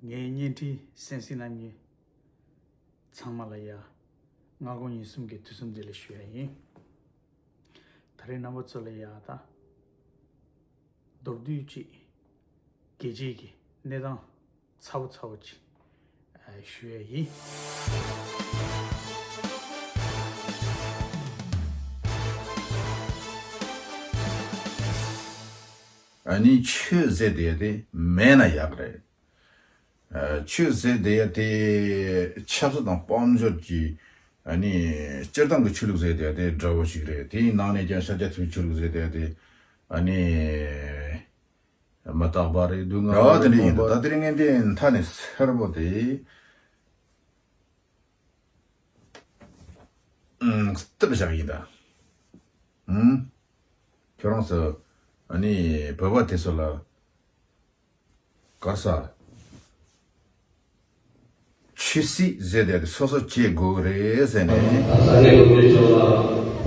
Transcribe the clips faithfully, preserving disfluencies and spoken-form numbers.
ངའི་བརྙན་འཕྲིན་གསན་གཟིགས་གནང་མཁན་ཚང་མ་ལ་ཡ། སྔ་དགོང་ཉིན་གསུམ་གྱི་དུས་གསུམ་བདེ་ལེགས་ཞུ་ཡ་ཡིན། ད་རེས་རྣམ་པ་ཚོ་ལ་ཡ་ད། མདོར་བསྡུས་ཅིག་རྒྱལ་སྤྱིའི་གི་གནས་སྟངས་ཚ་པོ་ཚ་པོ་ཅིག་ཨ་ཞུ་ཡ་ཡིན། ཨ་ནི་ཆོས་ཟེར་བསྡད་དེ་མེད་ན་ཡག་རེད། ཨ་ཆོས་ཟེར་བསྡད་ཡ་དེ་ཆབ་སྲིད་དང་དཔལ་འབྱོར་གྱི་ཨ་ནི་སྤྱིར་བཏང་གི་ཆོས་ལུགས་ཟེར་བསྡད་ཡ་དེ་འདྲ་བོ་ཞིག་རེད། དེའི་ནང་ནས་ཀྱང་ཤཱཀྱ་ཐུབ་པའི་ཆོས་ལུགས་ཟེར་བསྡད་ཡ་དེ་ཨ་ནི་མི་རྟག་པ་རེད་འདུག་ང་འོ་དེ་འདྲ་ཡིན་འདུག་ད་དེ་རིང་ངས་འདི་མཐའ་ནས་གསལ་པོ་དེ་ཨུམ་སྟབས་བཞག་ཡིན་ད། ཨུམ། ཁྱོད་རང་ཚོ་ཨ་ནི་བོད་པ་དེ་ཚོ་ལ་གར་ས་ཆོས་སྲིད་ཟེར་དེ་སོ་སོ་བྱེད་དགོས་རེད་ཟེར་ནས། ས་གནས་འགོ་ཁྲིད་མཆོག་ལ་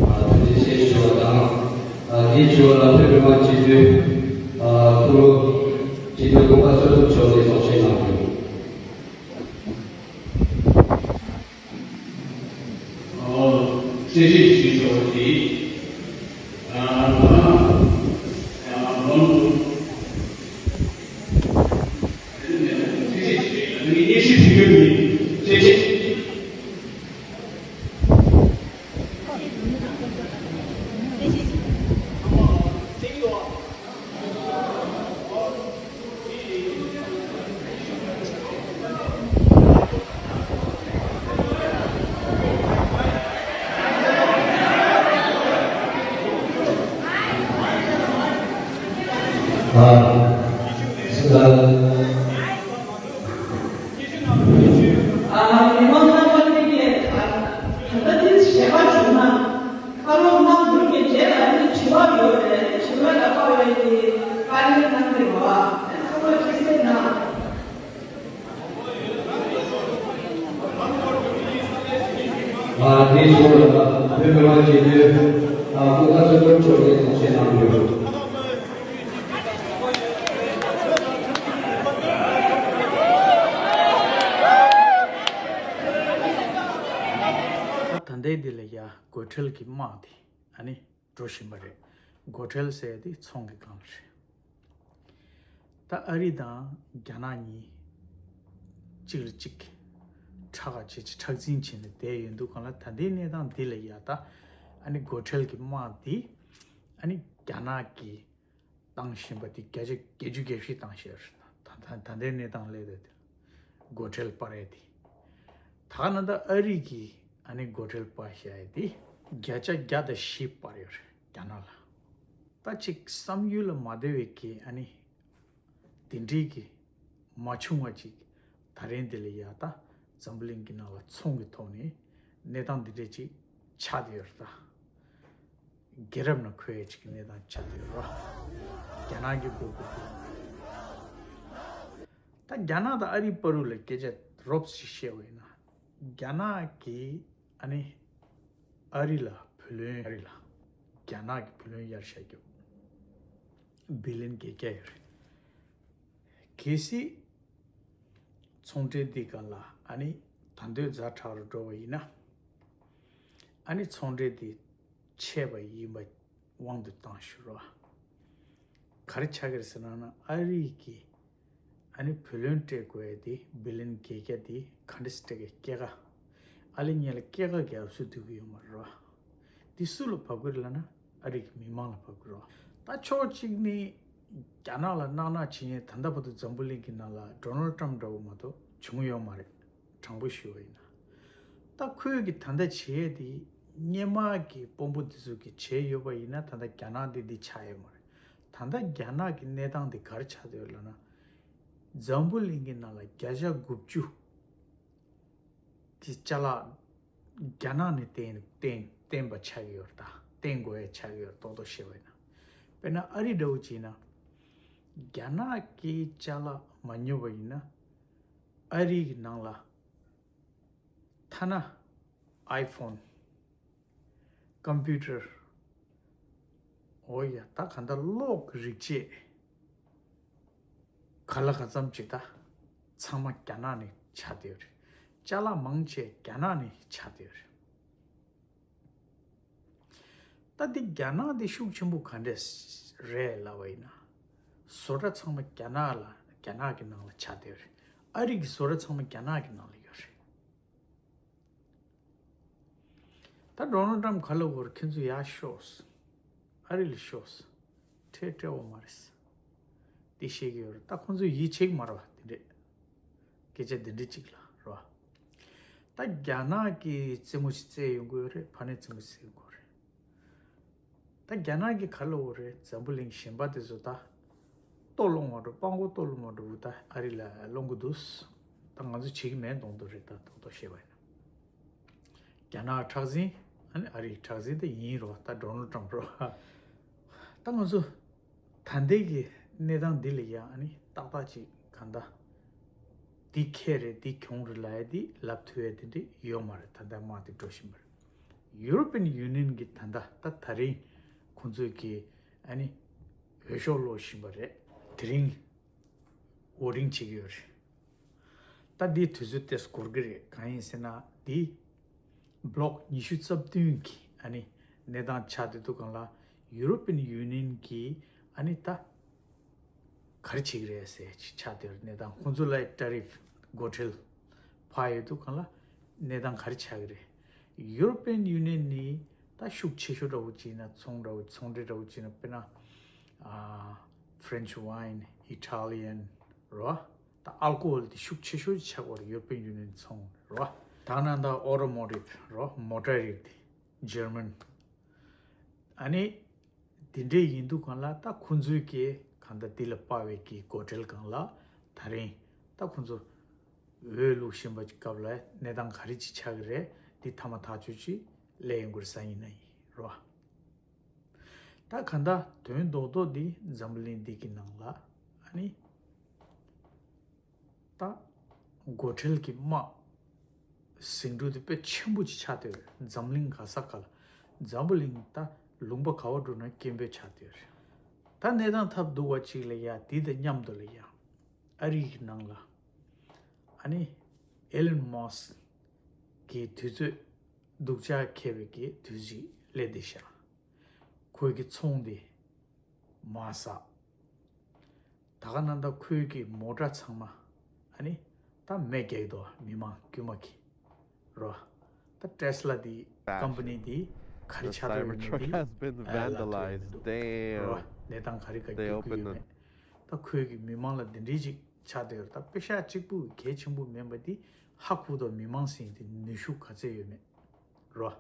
ཐུགས་རྗེ་ཆེ་ཞུ་བ་དང་། འདིའི་ཞུ་བ་ལ་ཕེབས་པའི་མང་ཆེ་ཤོས་ཁུ་རུ་སྤྱི་འཐུས་གོང་མ་བསོད་ནམས་མཆོག་ནས་གསུང་བཤད་གནང་དགོས། ཨོ། གསལ་བཤད་ཞུས་ཆོག་པ་དེ། ཨ། ཨ། ཨ། གསལ་བཤད་ཞུས། ངས་སྙན་ཞུ་ཞུ་རྒྱུ་མིན། གསལ་བཤད། མི་མང་རྣམ་པ་ཀུན་གྱིས་ད་ལྟ་འདི་ཞལ་པར་བྱུང་ན། བཀའ་སློབ་གནང་དགོས་ཀྱི་རྗེས་ལ་ནི་དྲི་བ་ཡོད་རེད། དྲི་བ་ལ་དཔག་ཡོད་ཀྱི་བཀའ་ལན་གནང་གི་རེད་བ། ཚང་མ་ཅིག་གསན་གནང་། ཨ་དེའི་ཞོར་ལ་བོད་མི་མང་སྤྱི་འཐུས་ཨ་ཀུན་དགའ་བསོད་ནམས་མཆོག་གིས་གསུང་བཤད་གནང་ཡོད། ད་ད་ལྟའི་འདི་ལ་ཡ་སྒོ་ཁྲལ་གྱི་དམག་དེ་ཨ་ནི་འགྲོ་བཞིན་པ་རེད། སྒོ་ཁྲལ་ཟེར་དེ་ཚོང་གི་སྒང་ལ་རེད། ད་ཨ་རི་དང་རྒྱ་ནག་གཉིས་གཅིག་ལ་གཅིག་ཁྲག་ཁ་བྱེད་ཀྱི་ཁྲག་འཛིང་བྱས་ནས་བསྡད་ཡོད་འདུག་གང་ལ། ད་ལྟའི་གནས་སྟངས་འདི་ལ་ཡ་ད་ཨ་ནི་སྒོ་ཁྲལ་གྱི་དམག་འདི་ཨ་ནི་རྒྱ་ནག་གིས་བཏང་བཞིན་པ་འདི་བརྒྱ་ཆ་བརྒྱད་ཅུ་གྱ་བཞི་བཏང་བཞག་རེད། ད་ད་ད་ལྟའི་གནས་སྟངས་སླེབས་ཡོད་དེ། སྒོ་ཁྲལ་སྤར་ཡས་དེ། ད་ག་ན་ད་ཨ་རི་གིས་ཨ་ནི་སྒོ་ཁྲལ་སྤར་བཞག་ཡས་དེ་བརྒྱ་ཆ་བརྒྱ་དང་བཞི་སྤར་ཡོད་རེད་རྒྱ་ནག་ལ། ད་ཅིག་བསམ་ཡུལ་ལ་མ་བདེ་བའི་གི་ཨ་ནི་དེ་འདྲའི་གི་མ་བྱུང་བ་ཅིག་ད་རིང་འདི་ལ་ཡ་ད་འཛམ་བུ་གླིང་གི་ནང་ལ་ཚོང་གི་ཐོག་ནས་གནས་སྟངས་འདི་འདྲའི་ཅིག་ཆགས་བསྡད་ཡོད་རེད་ད། རྒྱལ་རབས་ནང་འཁོད་ཡས་ཅིག་གི་གནས་སྟངས་ཆགས་བསྡད་ཡོད་རེད་བ། རྒྱ་ནག་གི་སྒོ་སྒོ་སྒོ། ད་རྒྱ་ནག་དང་ཨ་རིའི་བར་དུ་ལ་སྐད་ཆ་རོབ་ཅིག་བཤད་པ་ཡིན་ན། རྒྱ་ནག་གིས་ཨ་ནི་ཨ་རི་ལ་བུ་ལོན། ཨ་རི་ལ་རྒྱ་ནག་གི་བུ་ལོན་གཡར་བཞག་རྒྱུ་བི་ལིན་བརྒྱད་བརྒྱ་ཡོད་རེད། གལ་སྲིད་ཚོང་འབྲེལ་འདི་སྒང་ལ་ཨ་ནི་ད་འདོད་ཛ་དྲག་རུ་འགྲོ་བ་ཡིན་ན། ཨ་ནི་ཚོང་འབྲེལ་འདི་ཆད་པ་ཡིན་པ་དབང་དུ་བཏང་ཞུ་རོགས། ག་རེ་ཆགས་ཀྱི་རེད་ཟེར་ན་ན་ཨ་རི་གི་ཨ་ནི་བུ་ལོན་སྤྲད་དགོས་ཡ་དེ་བི་ལིན་བརྒྱད་བརྒྱ་དེ་ག་འདྲ་སེ་སྤྲད་ཀྱི་སྐྱེད་ཀ། ཨ་ལེ་ཉེ་ལ་སྐྱེད་ཀ་གི་ཨབ་སུ་ཐུག་གི་ཡོད་མ་རེད་བ། དེ་སུ་ལ་བབས་ཀྱི་རེད་ལབ་ན་ཨ་རི་གི་མི་མང་ལ་བབས་ཀྱི་རེད་བ། ད་ཕྱོགས་གཅིག་ནས་རྒྱ་ནག་ལ་གནག་གནག་བྱེད་མཁན་ད་ལྟ་བར་དུ་འཛམ་བུ་གླིང་གི་ནང་ལ་ཌོ་ནལ་ཊམ་འདྲ་བོ་མ་གཏོགས་བྱུང་ཡོད་མ་རེད། དྲང་པོ་ཞུ་བ་ཡིན་ན། ད་ཁོས་གི་ད་ལྟ་བྱས་དེ་སྔོན་མ་གི་དཔོན་པོ་འདི་ཚོ་གི་བྱས་ཡོད་པ་ཡིན་ན་ད་ལྟ་རྒྱ་ནག་འདི་འདི་ཆགས་ཡོད་མ་རེད། ད་ལྟ་རྒྱ་ནག་གི་གནས་སྟངས་འདི་ག་རེ་ཆགས་བསྡད་ཡོད་ལབ་ན། འཛམ་བུ་གླིང་གི་ནང་ལ་བརྒྱ་ཆ་དགུ་བཅུ་གི་ཅ་ལག་རྒྱ་ནག་ནས་བརྟེན་བརྟེན་བརྟེན་པ་ཆགས་ཀྱི་ཡོད་རེད། ད་བརྟེན་དགོས་ཡ་ཆགས་ཀྱི་ཡོད་རེད། ཏོག་ཏོག་བཤད་པ་ཡིན་ན། དཔེར་ན་ཨ་རི་འདྲ་བོ་བྱས་ན། རྒྱ་ནག་གི་ཅ་ལག་མ་ཉོས་པ་ཡིན་ན། ཨ་རི་གི་ནང་ལ་ཐ་ན་ཨའི་ཕོན། ཀམ་པུ་ཊར། འོ་ཡ་ད་ག་འདྲ་གློག་གི་རིགས་བཅས་ག་ལ་ག་ཙམ་ཅིག་ད་ ཚང་མ་རྒྱ་ནག་ནས་ཆགས་བསྡད་ཡོད་རེད། ཅ་ལག་མང་ཆེ་རྒྱ་ནག་ནས་ཆགས་བསྡད་ཡོད་རེད། ད་འདི་རྒྱ་ནག་འདི་ཤུགས་ཆེན་པོ་ག་འདྲས་རེད་ལབ་པ་ཡིན་ན། བཟོ་གྲྭ་ཚང་མ་རྒྱ་ནག་ལ་རྒྱ་ནག་གི་ནང་ལ་ཆགས་བསྡད་ཡོད་རེད། ཨ་རི་གི་བཟོ་གྲྭ་ཚང་མ་རྒྱ་ནག་གི་ནང་ལ་ཡོད་རེད། ད་ཌོ་ནལ་ཊམ་ག་ལ་བོར་ཁྱེད་ཚོ་ཡར་ཤོག་ཨ་རི་ལ་ཤོག་ཁྲལ་སྤྲད་འོ་མ་རེད། དེ་བཤད་ཀྱི་ཡོད་རེད། ད་ཁོང་ཚོས་ཡིད་ཆེས་ཀྱི་མ་རེད་བ། དེ་འདྲས་སྐད་ཆ་དེ་འདྲས་ཅིག་ལ་རེད་བ། ད་རྒྱ་ནག་གིས་རྩེད་མོ་ཞིག་རྩེད་ཡོང་གི་ཡོད་རེད། ཕ་ནས་རྩེད་མོ་རྩེད་ཡོང་གི་ཡོད་རེད། ད་རྒྱ་ནག་གི་ག་ལ་བོར་རེད། འཛམ་བུ་གླིང་གཞན་པ་དེ་ཚོ་ད་ལྟོ་སློང་བ་འགྲོ་སྤང་གོ་ལྟོ་སློང་བ་འགྲོ་བོ་ད་ཨ་རི་ལ་སློང་གི་འདུག་ད་ང་ཚོ་བྱེད་ཀྱི་མེད་མདོག་མདོག་རེད། ད་རྡོག་རྡོག་བཤད་པ་ཡིན་ན། རྒྱ་ནག་ཁྲག་འཛིན། ཨ་ནི་ཨ་རིའི་ཁྲག་འཛིན་དེ་ཡིན་རོ། ད་ཌོ་ནལ་ཊམ་རོ། ད་ང་ཚོ་ད་ལྟའི་གི་གནས་སྟངས་འདི་ལ་ཡ་ཨ་ནི་ཏག་ཏག་ཅིག་གང་ལྟར་འདི་ཁེ་རེད་འདི་གྱོང་རེད་ལབ་ཡ་འདི་ལབ་ཐུབ་ཡ་དེ་འདྲ་ཡོད་མ་རེད། ད་ལྟ་དམག་དེ་འགྲོ་བཞིན་པ་རེད། ཡུ་རོ་པན་ཡུ་ནི་ཡན་གི་ད་ལྟ་ད་ད་རིང་ཁོང་ཚོས་གི་ཨ་ནི་འོས་ཤོག་སློག་བཞིན་པ་རེད། དེ་རིང་བོ་ཊིང་བྱེད་ཀྱི་ཡོད་རེད། ད་འདི་དུས་ཚོད་ཏོག་ཙམ་འགོར་གི་རེད། གང་ཡིན་ཟེར་ན་འདི་བྷི་ལོག་ཉི་ཤུ་རྩ་བདུན་གི་ཨ་ནི་གནས་སྟངས་ཆགས་བསྡད་འདུག་གང་ལ་ཡུ་རོ་པན་ཡུ་ནི་ཡན་གི་ཨ་ནི་ད་ག་རེ་བྱེད་ཀྱི་རེད་ཟེར་ཅིག་ཆགས་བསྡད་ཡོད་རེད། གནས་སྟངས་ཁོང་ཚོ་ལ་ཊེ་རིཕ་སྒོ་ཁྲལ་ཕར་ཡོད་འདུག་གང་ལ་གནས་སྟངས་ག་རེ་ཆགས་ཀྱི་རེད། ཡུ་རོ་པན་ཡུ་ནི་ཡན་ནི་ད་ཤུགས་ཆེ་ཤོས་འདྲ་བོ་ཅིག་ཡིན་ན་ཚོང་འདྲ་བོ་ཚོང་འབྲེལ་འདྲ་བོ་ཅིག་ཡིན་ན་དཔེར་ན་ཨ་ཕ་རེན་ཆི་ཝའིན། ཨི་ཊ་ལི་ཡན་རོ། ད་ཨལ་ཀོ་ཧོལ་དེ་ཤུགས་ཆེ་ཤོས་ཆགས་པར་ཡུ་རོ་པན་ཡུ་ནི་ཡན་ཚོང་རོ། ད་ནང་ད་ཨོ་ཊོ་མོ་ཊིབ་རོ། མོ་ཊ་རིགས་དེ་འཇར་མན། ཨ་ནི་དེ་འདྲས་ཡིན་དུས་གང་ལ་ད་ཁོང་ཚོའི་གི་གང་ལྟར་དེ་ལ་དཔག་པའི་གི་སྒོ་ཁྲལ་གང་ལ་ད་རིང་ད་ཁོང་ཚོ་འོས་བླུག་བཞིན་པ་སྐབས་ལ་གནས་སྟངས་ག་རེ་ཅིག་ཆགས་ཀྱི་རེད། འདི་ཐ་མ་ཐག་ཆོད་ཅིག་སླེབས་ཡོང་གི་རེད། སང་ཉིན་ན་ཡིན་རོ། ད་གང་ལྟར་དོན་རྡོག་རྡོག་འདི་འཛམ་བུ་གླིང་འདི་གི་ནང་ལ་ཨ་ནི་ད་སྒོ་ཁྲལ་གྱི་དམག་ཟིང་འཁྲུག་དེ་དཔེ་ཆེན་པོ་ཅིག་ཆགས་བསྡད་ཡོད་རེད། འཛམ་གླིང་ག་ས་ག་ལ་འཛམ་བུ་གླིང་ད་ལུང་པ་ག་བ་འགྲོ་ན་སྐྱེན་པོ་ཆགས་བསྡད་ཡོད་རེད། ད་གནས་སྟངས་ཐབས་སྡུག་པ་ཅིག་ལ་ཡ་འདི་དང་མཉམ་དུ་ལ་ཡ་ཨ་རི་གི་ནང་ལ་ཨ་ནི་ཨེ་ལན་མཱ་སི་ཀི་གི་དུས་ཚོད་སྡུག་ཅག་ཁེལ་བའི་གི་དུས་ཅིག་སླེབས་བསྡད་ཤག་ཁོའི་གི་ཚོང་དེ་མར་ཟག་ད་ག་ནང་ད་ཁོའི་གི་མོ་ཊ་ཚང་མ་ཨ་ནི་ད་མེ་རྒྱག་གི་འདུག་མི་མང་དཀྱུས་མ་གི་རོ། ད་ཊེ་སི་ལ་དེ་ཀམ་པ་ནི་དེ་ག་རེ་ཆགས་བསྡད་ཡོད་མེད་དེ་ཨ་ལབ་ཐུབ་ཡོད་མི་འདུག་རོ། གནས་སྟངས་ག་རེ་ག་རྒྱག་གི་ཡོད་མེད། ད་ཁོའི་གི་མི་མང་ལ་འདི་འདྲའི་ཅིག་ཆགས་བསྡད་ཡོད་རེད། ད་པེ་ཤག་གཅིག་པུ་གལ་ཆེན་པོ་མིན་པ་དེ་ཧ་གོ་འདུག་མི་མང་ཟེར་དེ་ནུས་ཤུགས་ག་ཚད་ཡོད་མེད་རོ།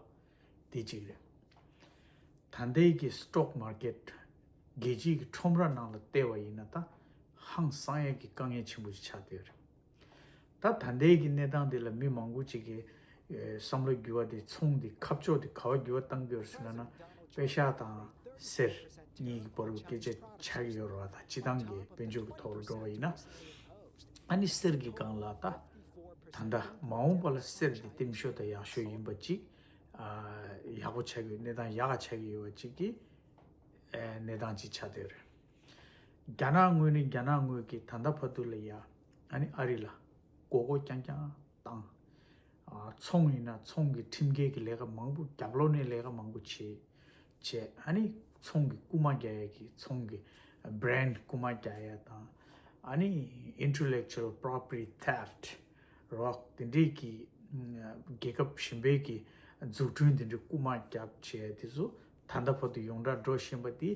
དེ་གཅིག་རེད། ད་ལྟའི་གི་སི་ཊོག་མར་ཀེཊ་རྒྱལ་སྤྱིའི་གི་ཁྲོམ་ར་ནང་ལ་བལྟས་པ་ཡིན་ན་ད་ཧང་སང་ཡས་ཀྱི་དཀའ་ངལ་ཆེན་པོ་ཞིག་ཆགས་བསྡད་ཡོད་རེད། ད་ད་ལྟའི་གི་གནས་སྟངས་འདི་ལ་མི་མང་པོ་ཅིག་གིས་ཨེ་བསམ་བློ་འགྱུར་བ་དེ་ཚོང་འདི་ཁ་ཕྱོགས་དེ་ག་བ་འགྱུར་བ་བཏང་གི་ཡོད་རེད་ཟེར་ན་ན་པེ་ཤག་དང་གསེར་གཉིས་ཀྱི་བར་དུ་སྐད་ཆ་ཆགས་ཀྱི་ཡོད་རེད་བ། ད་སྤྱི་བཏང་གི་དཔལ་འབྱོར་གྱི་ཐོག་ལ་འགྲོ་བ་ཡིན་ན་ཨ་ནི་གསེར་གྱི་སྒང་ལ་ད་ད་ལྟ་མ་འོངས་པ་ལ་གསེར་འདི་ལྟེམ་ཤོས་དང་ཡག་ཤོས་ཡིན་པ་ཅིག་ཨ་ཡག་པོ་ཆགས་ཀྱི་ཡོད། གནས་སྟངས་ཡག་ག་ཆགས་ཀྱི་ཡོད་པ་ཅིག་གི་ཨ་གནས་སྟངས་ཅིག་ཆགས་བསྡད་ཡོད་རེད། རྒྱ་ནག་ངོས་ནས་རྒྱ་ནག་ངོས་ཀྱིས་ད་ལྟ་བར་དུ་ལ་ཡ་ཨ་ནི་ཨ་རི་ལ་མགོ་སྐོར་རྐྱང་རྐྱང་བཏང་། ཨ་ཚོང་ཡིན་ན་ཚོང་གི་ཁྲིམས་འགལ་གྱི་ལས་ཀ་མང་པོ་རྒྱབ་ལོགས་ནས་ལས་ཀ་མང་པོ་བྱས་བྱས་ཨ་ནི་ཚོང་གི་རྐུ་མ་རྒྱག་ཡ་གི་ཚོང་གི་བྷི་རེན་ཌི་རྐུ་མ་རྒྱག་ཡ་དང་ཨ་ནི་intellectual property theft རོགས་དེ་འདྲས་ཀྱི་ཨ་རྒྱལ་ཁབ་གཞན་པའི་གི་འཛུགས་སྐྲུན་དེ་འདྲས་རྐུ་མ་རྒྱབ་བྱས་དེ་ཚོ་ད་ལྟ་བར་དུ་ཡོངས་གྲགས་འགྲོ་བཞིན་པ་དེ་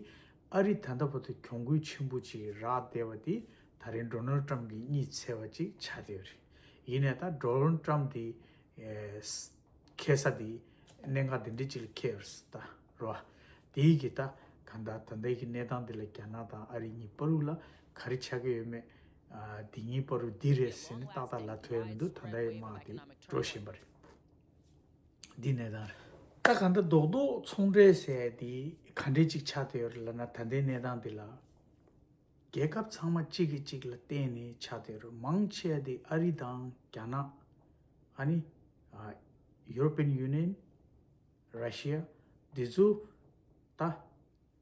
ཨ་རི་ད་ལྟ་བར་དུ་གྱོང་གུན་ཆེན་པོ་ཅིག་རག་བསྡད་པ་དེ་ད་རིང་ཌོ་ནལ་ཊམ་གྱིས་གཉིད་སད་པ་ཅིག་ཆགས་བསྡད་ཡོད་རེད། ཡིན་ནའི་ད་ཌོ་ནལ་ཊམ་དེ་ཨེ་ཁེ་ས་དེ་གནད་འགག་དེ་འདྲས་ཅིག་ལ་ཁེལ་ཡོད་རེད་ད་རོ། དེའི་གི་ད་གང་ལྟར་ད་ལྟའི་གི་གནས་སྟངས་དེ་ལ་རྒྱ་ནག་དང་ཨ་རི་གཉིས་བར་དུ་ལ་ག་རེ་ཆགས་ཀྱི་ཡོད་མེད། ཨ་དེ་གཉིས་བར་དུ་འདི་རེད་ཟེར་ནས་ཏག་ཏག་ལབ་ཐུབ་ཡ་མི་འདུག་ད་ལྟའི་དམག་དེ་འགྲོ་བཞིན་པ་རེད། འདི་གནས་སྟངས་རེད། ད་གང་ལྟར་རྡོག་རྡོག་ཚོང་འབྲེལ་ཟེར་ཡ་དེ་ག་འདྲས་ཅིག་ཆགས་བསྡད་ཡོད་རེད་ལབ་ན་ད་ལྟའི་གནས་སྟངས་འདི་ལ་རྒྱལ་ཁབ་ཚང་མ་གཅིག་གིས་གཅིག་ལ་བརྟེན་ནས་ཆགས་བསྡད་ཡོད་རེད། མང་ཆེ་བ་དེ་ཨ་རི་དང་རྒྱ་ནག་ཨ་ནི་ཨ་ཡུ་རོ་པན་ཡུ་ནི་ཡན། ར་ཤི་ཡ། འདི་ཚོ་ད་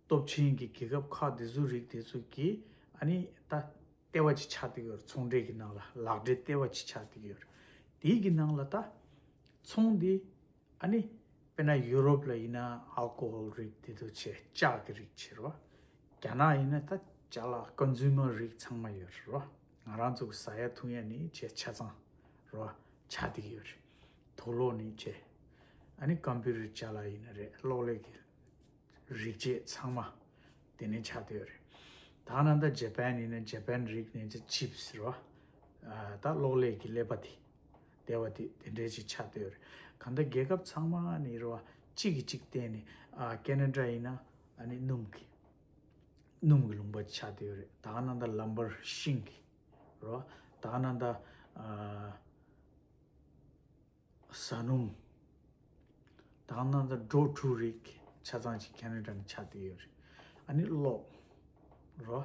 སྟོབས་ཆེན་གྱི་རྒྱལ་ཁབ་ཁག་འདི་ཚོ་རིགས་དེ་ཚོ་གིས་ཨ་ནི་ད་ ལྟེ་བ་ཅིག་ཆགས་བསྡད་ཀྱི་ཡོད་རེད། ཚོང་འབྲེལ་གྱི་ནང་ལ་ལག་འབྲེལ་ལྟེ་བ་ཅིག་ཆགས་བསྡད་ཀྱི་ཡོད་རེད། དེའི་གི་ནང་ལ་ད་ཚོང་འདི་ཨ་ནི་དཔེར་ན་ཡུ་རོབ་ལ་ཡིན་ན་ཨལ་ཀོ་ཧོལ་རིགས་དེ་ཚོ་བྱས། ལྕགས་ཀྱི་རིགས་བྱས་རོ། རྒྱ་ནག་ཡིན་ན་ད་ཅ་ལག་ཀོན་སུ་མར་རིགས་ཚང་མ་ཡོད་རེད་རོ། ང་རང་ཚོ་གི་ཟ་ཡ་འཐུང་ཡ་ནི་བྱས་ཆ་ཚང་རོ་ཆགས་བསྡད་ཀྱི་ཡོད་རེད། དུག་ལོག་ནི་བྱས། ཨ་ནི་ཀམ་པུ་ཊར་ཅ་ལག་ཡིན་ན་རེད། གློག་ཀླད་ཀྱི་རིགས་བྱས་ཚང་མ་དེ་ནས་ཆགས་བསྡད་ཡོད་རེད། ད་ནང་ད་ཇ་པན་ཡིན་ན་ཇ་པན་རིགས་ནས་ཅིབ་སི་རོ། ད་གློག་ཀླད་ཀྱི་ཀླད་པ་དེ། ལྟེ་བ་དེ་དེ་འདྲས་ཅིག་ཆགས་བསྡད་ཡོད་རེད། གང་ལྟར་རྒྱལ་ཁབ་ཚང་མ་ནས་རོ་གཅིག་གིས་གཅིག་བརྟེན་ནས། ཨ་ཁེ་ན་ཌ་ཡིན་ན་ཨ་ནི་སྣུམ་གྱི་སྣུམ་གྱི་ལུང་པ་ཆགས་བསྡད་ཡོད་རེད། ད་ནང་ད་ལམ་བར་ཤིང་གི་རོ། ད་ནང་ད་ཨ་ཟ་སྣུམ། ད་ནང་ད་འབྲོག་ཕྲུག་རིགས་ཆ་ཚང་ཅིག་ཁེ་ན་ཌ་ནས་ཆགས་བསྡད་ཡོད་རེད། ཨ་ནི་གློག་རོ།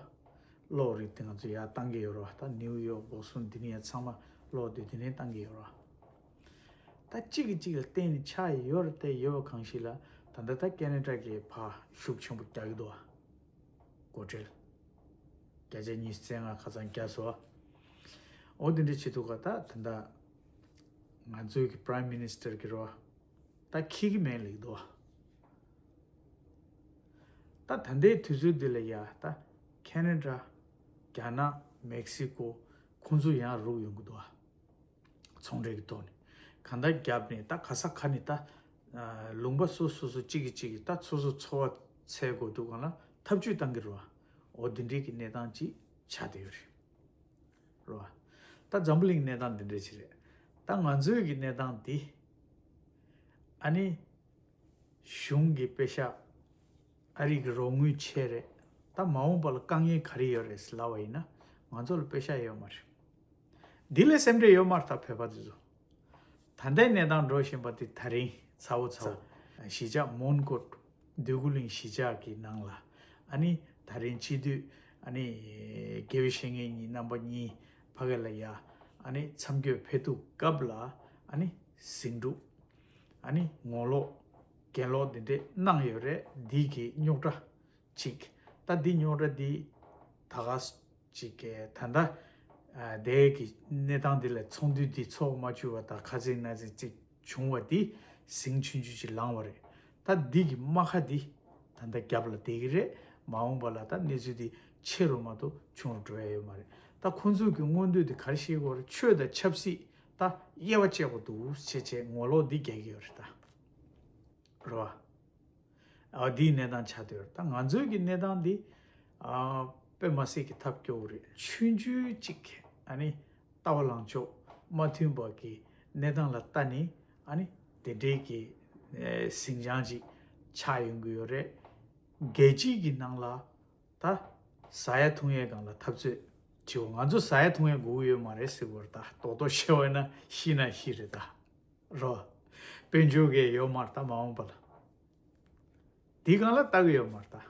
གློག་རིགས་དེ་ང་ཚོ་ཡར་བཏང་གི་ཡོད་རོ། ད་ནིའུ་ཡོག་བོ་སི་ཊོན་འདི་ནས་ཡར་ཚང་མ་གློག་དེ་དེ་ནས་བཏང་གི་ཡོད་རོ། ད་གཅིག་གིས་གཅིག་ལ་བརྟེན་ནས་ཆགས་ཡོད་རེད། དེ་ཡོད་པ་གང་ཞིག་ལ་ད་ལྟ་ད་ཁེ་ན་ཌ་གིས་ཕར་ཤུགས་ཆེན་པོ་རྒྱག་གི་འདུག་ཨ། སྒོ་ཁྲལ་བརྒྱ་ཆ་ཉི་ཤུ་རྩ་ལྔ་ཁ་ཚང་བརྒྱབ་སོང་། འོ་དེ་འདྲ་བྱེད་འདུག་ག་ད་ད་ལྟ་ང་ཚོའི་གི་Prime Minister་གིས་རོ། ད་འཁྱེར་གི་མེད་ལབ་འདུག་ད་ད་ལྟའི་དུས་ཚོད་འདི་ལ་ཡ་ད་ཁེ་ན་ཌ། རྒྱ་ནག་མེག་སི་ཀོ་ཁོང་ཚོ་ཡང་རུག་ཡོང་གི་འདུག་ཚོང་འབྲེལ་གྱི་ཐོག་ནས་གང་ལྟར་རྒྱབ་ནས་ད་ག་ས་ག་ནས་ད་ལུང་པ་སོ་སོ་སོ་གཅིག་གིས་གཅིག་གིས་ད་སོ་སོ་འཚོ་བ་འཚོལ་དགོས་འདུག་གང་ལ་ཐབས་ཇུས་བཏང་གི་རེད་བ། འོ་འདི་འདྲའི་གི་གནས་སྟངས་ཅིག་ཆགས་བསྡད་ཡོད་རེད། རེད་བ། ད་འཛམ་བུ་གླིང་གནས་སྟངས་འདི་འདྲ་ཞིག་རེད། ད་ང་ཚོའི་གི་གནས་སྟངས་འདི། ཨ་ནི། གཞུང་གི་པེ་ཤག་ཨ་རི་གི་རོགས་དངུལ་ཆད་རེད། ད་མ་འོངས་པ་ལ་དཀའ་ངལ་ག་རེ་ཡོད་རེད་ལབ་པ་ཡིན་ན། ང་ཚོ་ལ་པེ་ཤག་ཡོད་མ་རེད། འདི་ལས་སེམས་ཁྲལ་ཡོད་མ་རེད་ད་བོད་པ་དེ་ཚོ། ད་ལྟའི་གནས་སྟངས་འགྲོ་བཞིན་པ་དེ་ད་རིང་ཚ་བོ་ཚ་བོ། གཞིས་ཆགས་མོན་གྷོ། འདོད་རྒུ་གླིང་གཞིས་ཆགས་ཀྱི་ནང་ལ། ཨ་ནི་ད་རིང་སྤྱི་འཐུས་ཨ་ནི་དགེ་བའི་བཤེས་གཉེན་གཉིས་རྣམ་པ་གཉིས་ཕ་གི་ལ་ཡ་ཨ་ནི་མཚམས་སྐྱོད་ཕེབས་ཐུག་སྐབས་ལ་ཨ་ནི་ཟིང་འཁྲུག་ཨ་ནི་ངོ་ལོག་གྱེན་ལོག་འདི་འདྲས་གནང་ཡོད་རེད། འདི་གི་རྙོག་དྲ་ཅིག་ད་འདི་རྙོག་དྲ་འདི་ད་ག་ཅིག་གི་ད་ལྟ་དེ་གི་གནས་སྟངས་འདི་ལ་ཚོགས་འདུ་འདི་ཚོགས་མ་བཅུག་པ་ད་ཁ་ཚིག་སྣ་ཚིག་ཅིག་བྱུང་བ་འདི་ཟིང་ཆུང་ཆུང་ཅིག་ལངས་པ་རེད། ད་འདི་གི་རྨ་ཁ་འདི་ད་ལྟ་རྒྱབ་ལ་བསྡད་ཀྱི་རེད། མ་འོངས་པ་ལ་ད་གནས་ཚུལ་འདི་ཆེ་རུ་མ་གཏོགས་ཆུང་རུ་འགྲོ་ཡ་ཡོད་མ་རེད། ད་ཁོང་ཚོས་ཀྱི་མངོན་འདོད་འདི་ག་རེ་བཤད་ཀྱི་ཡོད་རེད། ཆོས་དང་ཆབ་སྲིད་ད་དབྱེ་བ་བཅད་དགོས་འདུག་བྱས་བྱས་ངོ་ལོག་འདི་རྒྱག་གི་ཡོད་རེད་ད། རེད་བ། ཨ་འདིའི་གནས་སྟངས་ཆགས་བསྡད་ཡོད་རེད། ད་ང་ཚོའི་གི་གནས་སྟངས་འདི་ཨ་དཔེ་མ་སྲིད་ཀྱི་ཐབས་སྐྱོ་བོ་རེད། ཆུང་ཆུང་ཅིག་ཨ་ནི་ལྟ་བ་ལངས་ཕྱོགས་མ་མཐུན་པ་གི་གནས་སྟངས་ལ་ལྟ་ནི་ཨ་ནི་དེ་འདྲའི་གི་ཨེ་ཟིང་ཆ་ཅིག་ཆགས་ཡོང་གི་ཡོད་རེད། རྒྱལ་སྤྱིའི་གི་ནང་ལ་ད་ཟ་ཡ་འཐུང་ཡའི་སྒང་ལ་འཐབ་རྩོད་བྱེད་འོ། ང་ཚོ་ཟ་ཡ་འཐུང་ཡ་དགོས་ཀྱི་ཡོད་མ་རེད་ཟེར་གི་ཡོད་རེད། ད་རྡོག་རྡོག་བཤད་པ་ཡིན་ན་ཤི་ན་ཤི་རེད་ད། རོ། དཔལ་འབྱོར་གྱི་ཡོད་མ་རེད་ད་མ་འོངས་པ་ལ། དེའི་སྒང་ལ་ལྟ་གི་ཡོད་མ་རེད་ད།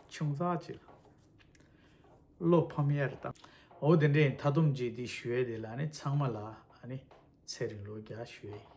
ཆུང་ཙག་ཅིག་ལ། བློ་ཕམ་ཡ་རེད་ད། འོ་དེ་འདྲ་ཡིན། མཐའ་སྡོམ་ཅིག་འདི་ཞུ་ཡ་དེ་ལ་ཨ་ནི་ཚང་མ་ལ་ཨ་ནི་ཚེ་རིང་ལོ་བརྒྱ་ཞུ་ཡ་ཡིན།